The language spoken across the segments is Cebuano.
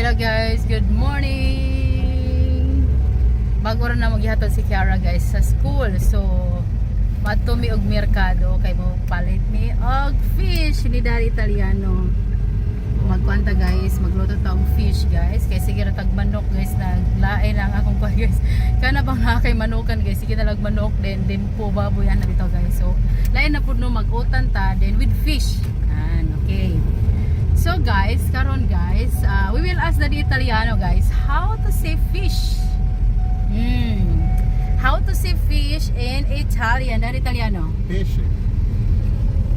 Hello guys, good morning. Bago ra na maghihatod si Kiara, guys, sa school. So maadto mi og merkado kay mo palit mi og fish ni Daddy Italiano. Magkuan ta, guys, magluto ta og fish, guys. Kay sige ra tag manok, guys, naglain lang akong kuan, guys. Kana bang na kay manukan, guys, sige na lang manok din po baboy ana bitaw, guys. So lain na pud no mag-utan ta then with fish. An, okay. So guys, karon guys, we will ask Daddy Italiano, guys, how to say fish. How to say fish in Italian, Daddy Italiano? Pesce.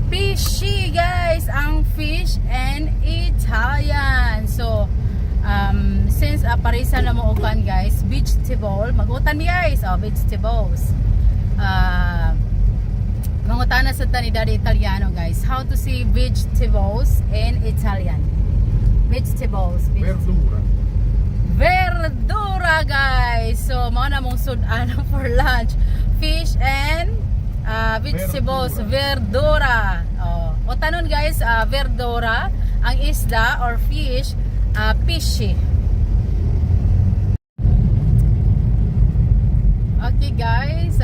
Pesce, guys, ang fish in Italian. So, since parisa na mo ukan, guys, vegetable, magutan mi, guys, oh, vegetables. Mangutana sa ta ni Daddy Italiano, guys, how to say vegetables in Italian. Vegetables. Vegetables. Verdura. Verdura, guys. So, mao na mong sud-an for lunch. Fish and vegetables. Verdura. Oh. O tanon, guys, verdura. Ang isda or fish, pesce. Okay guys,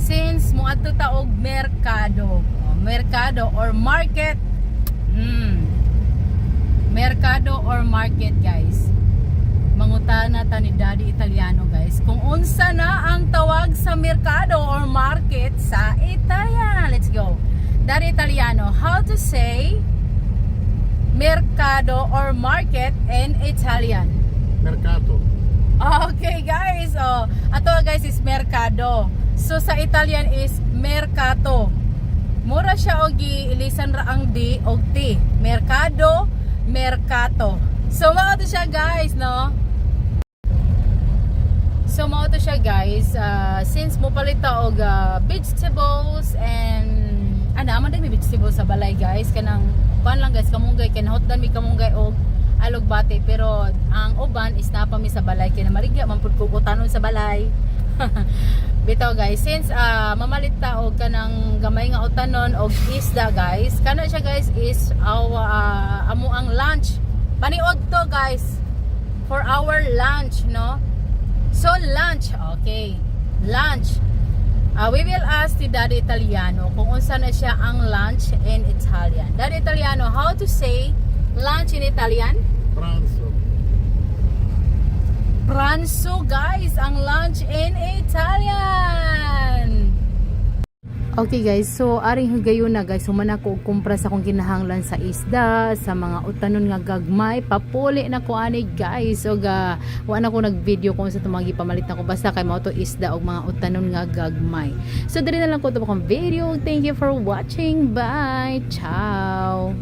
since moadto ta og merkado, oh, merkado or market. Merkado or market, guys. Mangutana ta ni Daddy Italiano, guys, kung unsa na ang tawag sa merkado or market sa Italia. Let's go. Daddy Italiano, how to say merkado or market in Italian? Mercato. Okay guys, oh, ato guys is merkado. So sa Italian is mercato. Mura siya og ilisan ra ang D og T. Merkado, mercato. So mao to siya, guys, no? So mao to siya, guys, since mo palit ta og vegetables and ana man din may vegetables sa balay, guys, kanang kuan lang, guys, kamunggay, kay nahotdan mi kamunggay og alugbate, pero ang uban is naa pa mi sa balay kay namaligya man pud kog utanon sa balay. Bitaw guys, since mamalit ta og kanang gamay nga utanon og isda, guys, kana siya, guys, is our amo ang lunch. Paniod to, guys, for our lunch, no? So lunch, okay. Lunch. We will ask si Daddy Italiano kung unsa na siya ang lunch in Italian. Daddy Italiano, how to say lunch in Italian? Pranzo. Pranzo, guys, ang lunch in Italian. Okay guys, so aring higayon na, guys, human ako og kumpra sa akong kinahanglan sa isda, sa mga utanon nga gagmay, papuli na ko ani, guys. Og wa na ko nag-video kung sa itong mga gipamalit na ko, basta kay mao to isda og mga utanon nga gagmay. So diri na lang ko to akong video. Thank you for watching. Bye. Ciao.